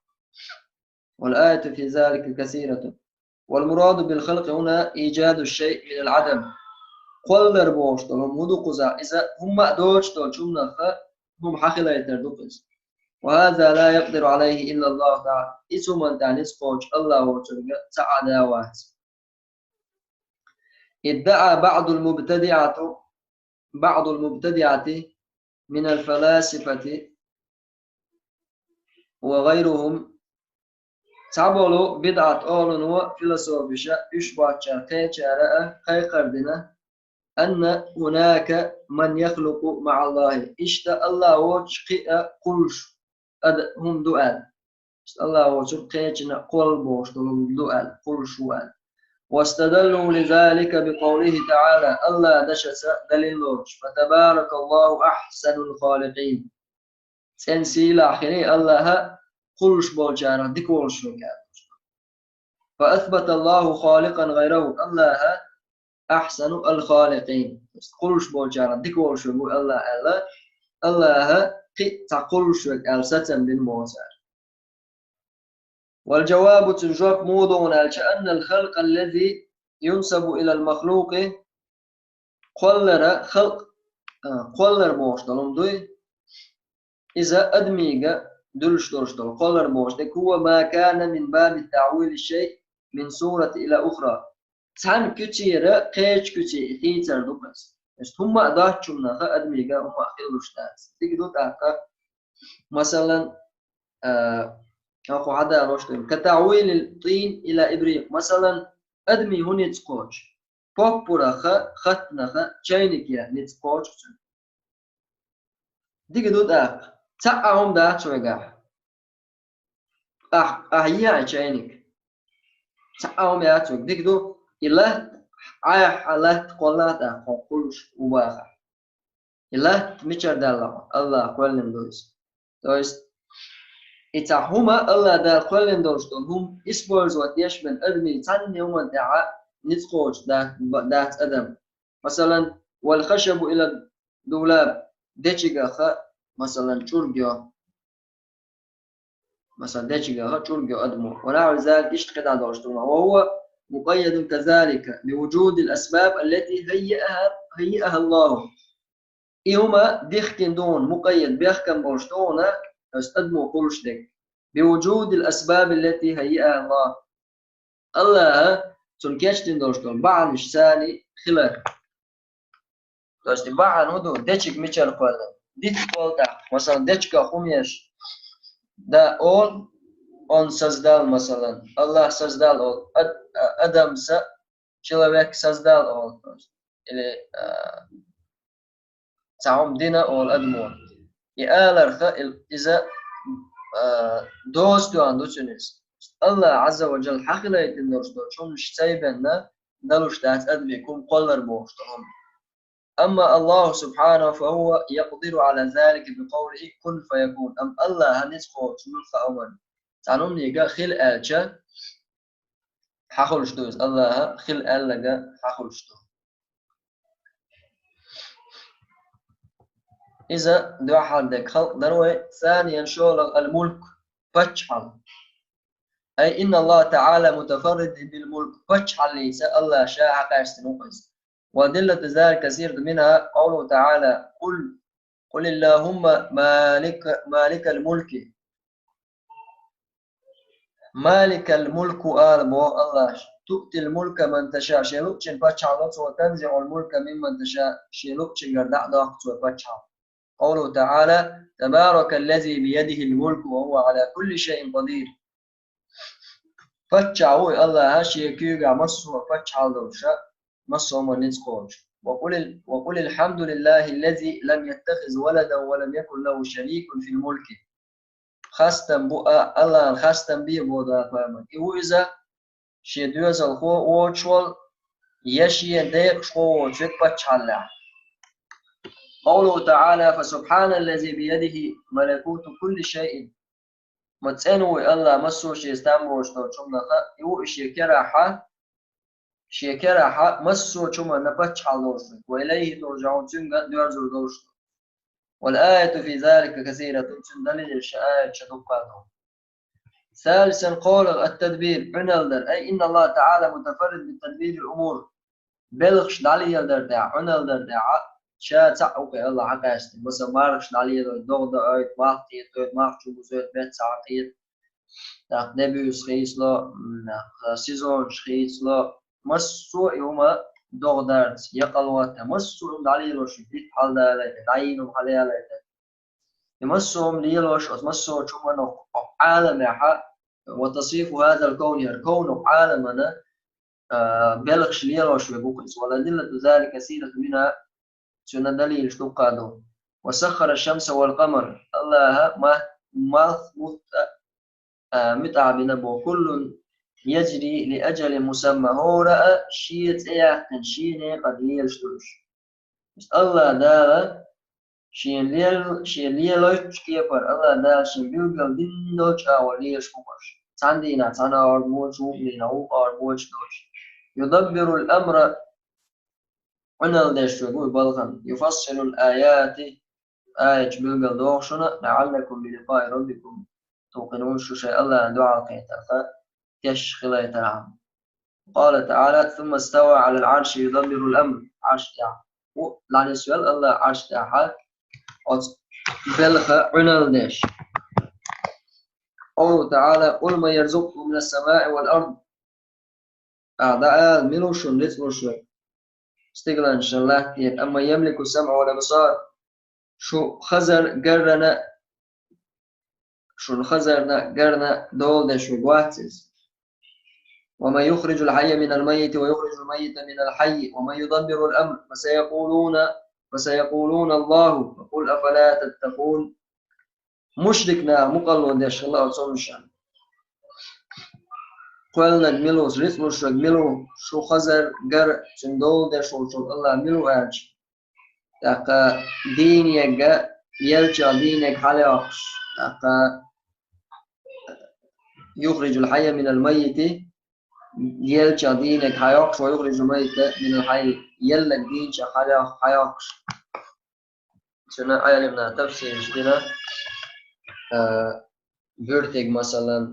والآيات في ذلك كثيرة. والمراد بالخلق هنا إيجاد الشيء من العدم. Кхоллар бохуш долу хӀума хӀун ду кхузахь? Иза хӀумма а доцуш долчу хӀуманах хӀума хьахилайтар ду-кх иза. وهذا لا يقدر عليه إلا الله تعالى. Иза хӀуманна тӀехь ницкъ кхочуш Аллахь воцург цхьа а да вац. ادعى بعض المبتدعة، بعض المبتدعة من الفلاسفة وغيرهم. Цхьаболу бидӀат олуш болу философаша, уьш боцчара кхечара а кхайкхар дина, أن هناك من يخلق مع الله. Иштта Аллахь воцуш кхин а кхуллуш ада хӀума ду аьлла. Иштта Аллахь воцург кхечанна кхолла бохуш долу хӀума ду аьлла, кхуллуш ву аьлла. واستدلوا لذلك بقوله تعالى. Аллахьан дашца далил лоцуш: فتبارك الله أحسن الخالقين. ЦӀена сийлахь хир ю Аллахь, кхуллуш болчарах дика волуш верг аьлла. فأثبت الله خالقا غيره. Аллахь أحسن الخالقين. Кхуллуш болчарах дика волуш верг ву Аллахь аьлла. Аллахь кхин а цхьа кхуллуш верг аьлла сацам бина боху цара. والجواب, цуьнан жоп муха ду аьлча, أن الخلق الذي ينسب إلى المخلوق, кхоллар, халкъ, а, кхоллар бохуш долу хӀума дуй, иза адамига дуьллуш долуш долу кхоллар бохуш дерг, هو ما كان من باب تحويل الشيء من صورة إلى أخرى. Цхьана куьцера кхечу куьце и хийцар ду-кх иза. Иштта хӀумма а доцучунах адамига хӀумма а хилалуш дац. Дика ду тӀаккха, масалан, а, хӀокху хьадалош ду, كتحويل الطين إلى إبريق. Масалан, адамийн хӀун ницкъ кхочу? Поппарах, хаттанах чайник ян ницкъ кхочу цуьнан. Дика ду тӀаккха. Цхьа а хӀума дац вайгахь. Ахь, ахь йи хьайн чайник. Цхьа а хӀума яц вайга. Дика ду, и латта, Ӏайха латта кхолла тӀаккха хьо кхуллуш ву бахахь. И латта мичара даьлла хьо? Аллахь кхоьллина ду иза. То есть, и цхьа хӀума Аллахь Дала кхоьллина долуш долу хӀума использовать деш бен адамийн цхьанне хӀуманна тӀехь ницкъ кхочуш дац, дац адам. Масалан, والخشب إلى الدولاب, дечигах, масалан, чӀург йо. Масалан, дечигах чӀург йо адамо. ونحو ذلك, иштта кхидӀа долуш ду. وهو مقيد كذلك بوجود الأسباب التي هيئها، هيئها الله. И хӀума дихкина ду хьуна, мукъаййад, бехкам болуш ду хьуна, оцу адамо кхуллуш дерг. بوجود الأسباب التي هيئها الله. Аллахьа цунна кечдина долуш долу бахьанаш царна хилар. То есть бахьана хӀун ду, дечиг мичара кхоьллина? Диц кхолла тӀаккха. Масалан, дечигах хӀума еш, да, олу, он создал, масалан, Аллахь создал олу, ад-, а-, адамца, человек создал олу. То есть, или, а, цхьа хӀума дина олу адамо. И аларх, и-, иза, а, доза тоьхна ду цуьнан иза. Аллахь Ӏазза ва Джалла хьахилайтина долуш долчу хӀуманаш ца бенна, далуш дац адамийн хӀума кхоллар бохуш долу хӀума. أما الله سبحانه فهو يقدر على ذلك بقوله كن فيكون. Амма Аллахьа ницкъ кхочуш ву хааман. Цхьана хӀуманга хила аьлча, хьахулуш ду иза, Аллаха хила аьлларг хьахулуш ду. Иза дуьххьара дерг халкъ дара вай. ثانيا, шолгӀа, الملك, паччахьалла. أي إن الله تعالى متفرد بالملك, паччахьаллица Аллах ша хьакъаьстина ву иза. وأدلة ذلك كثيرة, منها قوله تعالى: قل قل اللهم مالك مالك الملك. مالك الملك, ала боху Аллаха. تؤتي الملك من تشاء, шен луъучунна паччахьалла цо, وتنزع الملك ممن تشاء, шен луъучуьнгара дӀа а доккху цо паччахьалла. قوله تعالى: تبارك الذي بيده الملك وهو على كل شيء قدير. Паччахь ву и Аллаха, шен куьйгахь массо а паччахьалла долуш, массо а хӀуманна ницкъ кхочуш. وقل ال- وقل الحمد لله الذي لم يتخذ ولدا ولم يكن له شريك في الملك. Хастам бу а, Аллахьан хастам бе боху Дала пайхамарна. И ву иза, шен доьзалхо воцуш волу, я шен декъашхо воцуш верг паччахьаллехь. قوله تعالى: فسبحان الذي بيده ملكوت كل شيء. Ма цӀена ву и Аллах массо а шеца там болуш долчу хӀуманах, и ву и шен керахь, шен керахь массо а хӀуманна паччахьалла долуш верг, وإليه ترجعون, цуьнга доьрзур долуш верг. والآيات في ذلك كثيرة, цуьнан далилаш аяташ дуккха а ду. ثالثا, кхоалгӀа, التدبير, Ӏуьналла дар, أي إن الله تعالى متفرد بتدبير الأمور. Белхаш дӀалелар тӀехь, Ӏуьналла дар тӀехь, ша цхьаъ ву кхин Аллах хьакъаьстина. Масала, мархаш дӀалелойта, догӀа доуьйту, малх кхетойта, малх чу бузойту, меттах схьакхета, тӀаккха де буьйса хийцало, тӀаккха сезонаш хийцало, массо а и хӀума, догӀа дарца, я къа лота, массо а хӀума дӀалелош, дита хьаладалайта, дӀайина хӀума хьалаялайта. И массо а хӀума лелош, оцу массо а хӀуманах, оцу Ӏаламехь, وتصريف هذا الكون, хӀара кавнах, Ӏаламана, а, белхаш лелош верг ву иза. والأدلة ذلك كثيرة, منها, цуьнан далилаш дуккха а ду. وسخر الشمس والقمر, Аллаха ма-, малх, бутт а, а, муьтӀахь бина боху, كل يجري لأجل مسمى, хӀора а шен цӀе яьккхина, шен некъа лелаш ду уьш. Аллах Дала шен лел-, шен лелойтучу кепара, Аллах Дала шен билггал дина долчу агӀор лелаш бу уьш. Цхьана дийнахь цхьана агӀор боцуш, вукху дийнахь вукху агӀор боцуш долуш. يدبر الأمر, Ӏуьналла деш верг ву и балхана. يفصل الآيات, аяташ билггал доху шуна, لعلكم بلقاء ربكم توقنون, шу шайн Аллахьна дуьхьал кхетарх тешаш хилийтархьама. قال تعالى: ثم استوى على العرش يدبر الأمر. Ӏарш тӀехь ву, дӀанисвелла Аллах Ӏарш тӀехь, оцу белхан Ӏуьналла деш. قوله تعالى: قل من يرزقكم من السماء والأرض. Ахьа дӀаала, мила ву шуна рицкъ луш верг стигланашна латтера, أمن يملك السمع والأبصار. Шу хазар, гаррана, шуна хазарна, гарна дола деш верг вац иза. ومن يخرج الحي من الميت ويخرج الميت من الحي ومن يدبر الأمر فسيقولون، فسيقولون الله فقل أفلا تتقون. Мушрик наха мукъарло деш хилла оцу хӀуманашна. Кхоьллинарг мила ву, рицкъ луш верг мила ву, шу хазар, гар, цуьнан дола деш волчу Аллах мила ву аьлча, тӀаккха дийна ерг, елча дийна ерг хьалайоккхуш, тӀаккха يخرج الحي من الميت, елча дийна ерг хьайоккхуш, ويخرج الميت من الحي, елларг дийначех хьайоккхуш. Цуьнан Ӏеламнаха тафсираш дина, а, буьртиг, масалан,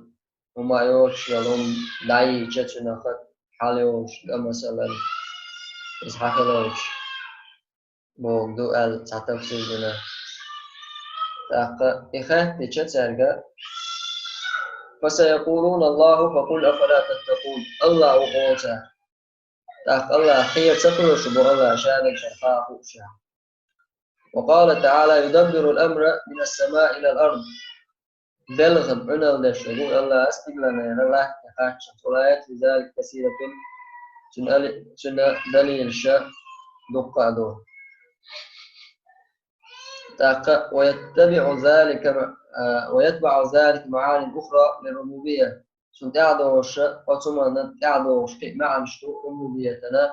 хӀума йоцуш йолу хӀума дӀайийча, цуьнан хӀара хьалайолуш, масалан, иза хьан хилойтуш бохург ду аьлла цхьа тафсир дина. ТӀаккха и хаьттича цаьрга: فسيقولون الله فقل أفلا تتقون. Аллах ву олу цара. ТӀаккха Аллах кхера ца хуьлуш бу, Аллах ша дерг ша хаа хууш. وقال تعالى: يدبر الأمر من السماء إلى الأرض. Белхан Ӏуьналла деш верг ву Аллах, стигланера латта кхаччалц. والآيات في ذلك كثيرة. Цуьнан али-, цуьнан далилаш дуккха а ду. ТӀаккха: ويتبع ذلك م-، а, ويتبع ذلك معان أخرى للربوبية. Цунна тӀаьхьадогӀуш, оцу хӀуманна тӀаьхьадогӀуш кхин а маьӀнаш ду рубубиятана: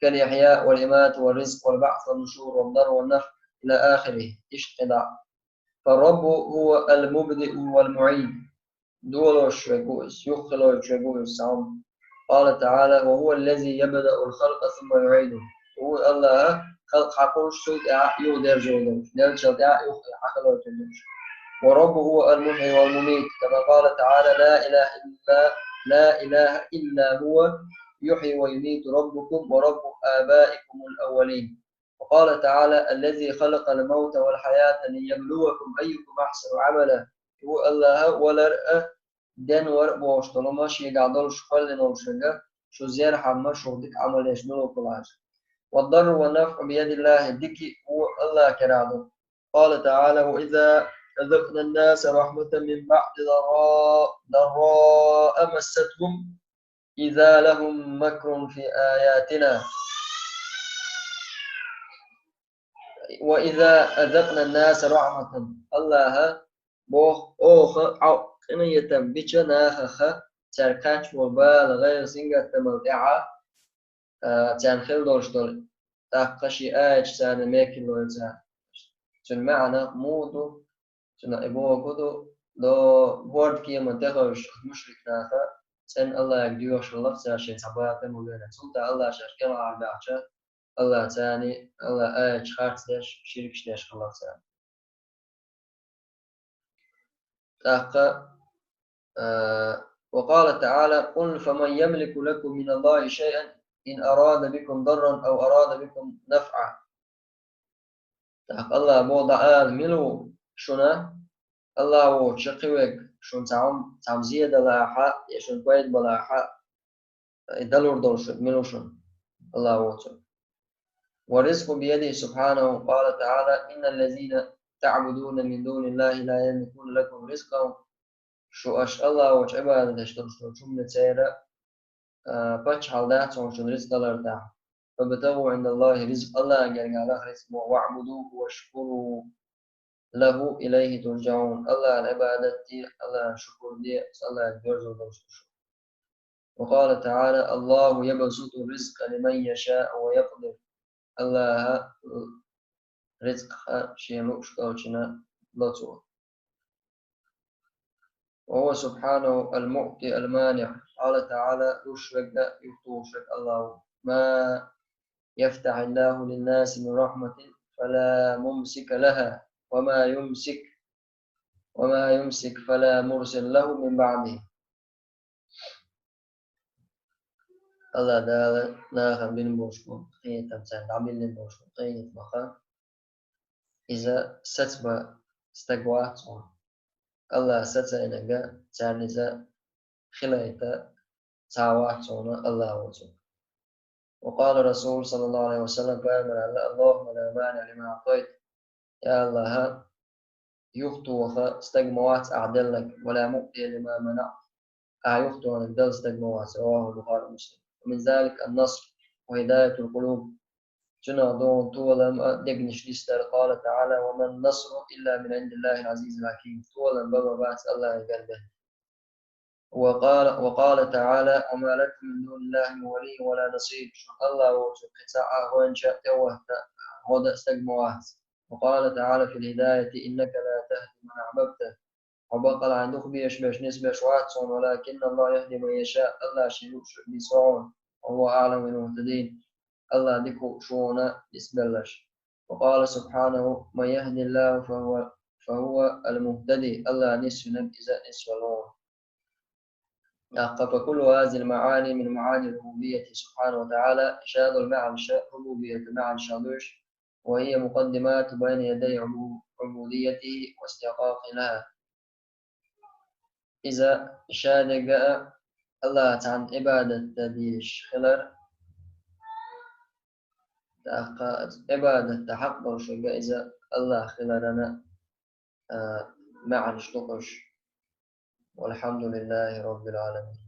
كالإحياء والإماتة والرزق والبعث والنشور والضر والنفع إلى آخره. Иштта кхидӀа. فالرب هو المبدئ والمعيد. Долош верг ву иза, юххелойтуш верг ву иза, цхьа хӀума. قال تعالى: وهو الذي يبدأ الخلق ثم يعيده. Ву Аллахӏ халкъ хьакхуьлуш, цул тӀаьхьа юха держу долуш, делчул тӀаьхьа юха хьакхелхийтур долуш. والرب هو المحيي والمميت، كما قال تعالى: لا إله إلا، لا إله إلا هو يحيي ويميت ربكم ورب آبائكم الأولين. وقال تعالى: الذي خلق الموت والحياة ليبلوكم أيكم أحسن عملا. Ву Аллахӏ валар а, денвар а бохуш долу ма шегахь долуш кхоьллина волу шуьга, шу зерхьама шух дика Ӏамал еш мила ву хилахь. والضر والنفع بيد الله, дика а, вон а Аллахӏ керахь ду. قال تعالى: وإذا أذقنا الناس رحمة من بعد ضراء، ضراء مستهم إذا لهم مكر في آياتنا. وإذا أذقنا الناس رحمة. Аллахӏа боху, оха Ӏа къинхетам бича нахаха, цаьрга кхаьчна бала, гӀайгӀа, сингаттамал тӀаьхьа, а, царна хила долуш долу, тӀаккха шен аяташ царна мекарло йо цара. Цуьнан маьӀна муха ду? Цуьнан и бохург ду, до хӀордкеман тӀехуьлуш мушрик наха, цӀена Аллахьга доьхуш хилла цара шайн цхьа бала тӀе ма веана. Цул тӀаьхьа Аллахь шаьш кӀелхьарбаьхча, Аллахь царний, Аллахь аяташ харц деш, ширкаш деш хилла цара. ТӀаккха, а, وقال تعالى: قل فمن يملك لكم من الله شيئا إن أراد بكم ضرا أو أراد بكم نفعا. ТӀаккха Аллахь боху, дӀаала, мила ву шуна, Аллахь воцуш кхин верг, шуна цхьа хӀума, цхьа хӀума зе далахьа, я шуна пайда балахьа, и далур долуш верг мила ву шуна, Аллахь воцург. والرزق بيده سبحانه، قال تعالى: إن الذين تعبدون من دون الله لا يملكون لكم رزقا. Шу аша Аллахь воцуш Ӏибадат деш долуш долчу хӀуманна церан, а, паччахьалла дац хьуна шуна рицкъ далар тӀехь. فابتغوا عند الله الرزق, Аллахьна гергахь лаха рицкъ боху, واعبدوه واشكروا له إليه ترجعون. Аллахьна Ӏибадат де, Аллахьна шукур де, Аллахьна доьрзур долуш ду шу. وقال تعالى: الله يبسط الرزق لمن يشاء ويقدر. Аллахьа рицкъ шен лууш долчунна ло цо. وهو سبحانه المعطي المانع. قال تعالى: луш верг а, юхатухуш верг а Аллахь ву. ما يفتح الله للناس من رحمة فلا ممسك لها وما يمسك، وما يمسك فلا مرسل له من بعده. Аллахь Дала нахана бина болуш болу къинхетам, царна дӀабиллина болуш болу къинхетам баха, иза сацабан стаг вац хьуна. Аллахь сацийнарг а, царна иза хилийта цхьа а вац хьуна Аллахь воцург. وقال الرسول صلى الله عليه وسلم, пайхамара аьлла: اللهم لا مانع لما أعطيت. Я Аллахь, юхатоха стаг ма вац ахь делларг, ولا معطي لما منعت, ахь юхатохнарг дала стаг ма вац. رواه البخاري ومسلم. ومن ذلك النصر وهداية القلوب. Цунах ду толам а, дегнаш нисдар. قال تعالى: وما النصر إلا من عند الله العزيز الحكيم. Толам бан ма бац Аллахьгара бен. وقال، وقال تعالى: وما لكم من دون الله من ولي ولا نصير. Шуна Аллахь воцург кхин цхьа а гӀоьнча а, тӀе а вахта, гӀо дан а стаг ма вац. وقال تعالى في الهداية: إنك لا تهدي من أحببت. Хьо баккъалла хьайн дукха безаш берш нисбеш вац хьуна, ولكن الله يهدي من يشاء, Аллахь шен лууш верг нисво хьуна, وهو أعلم بالمهتدين. Аллахь дика ву шуна нисбелларш. وقال سبحانه: من يهد الله فهو، فهو المهتدي. Аллахь нисвинарг иза нисвелла ву. ТӀаккха فكل هذه المعاني من معاني ربوبيته سبحانه وتعالى, шадолу маьӀнаш рубубиятан маьӀнаш ду уьш, وهي مقدمات بين يدي عبو-، عبوديته واستحقاقه لها. Иза шадерг а Аллахьа цхьанна Ӏибадат дан дезаш хилар, тӀаккха Ӏибадат дан хьакъ долуш верг а иза Аллахь хиларан, а, маьӀнаш ду уьш. والحمد لله رب العالمين.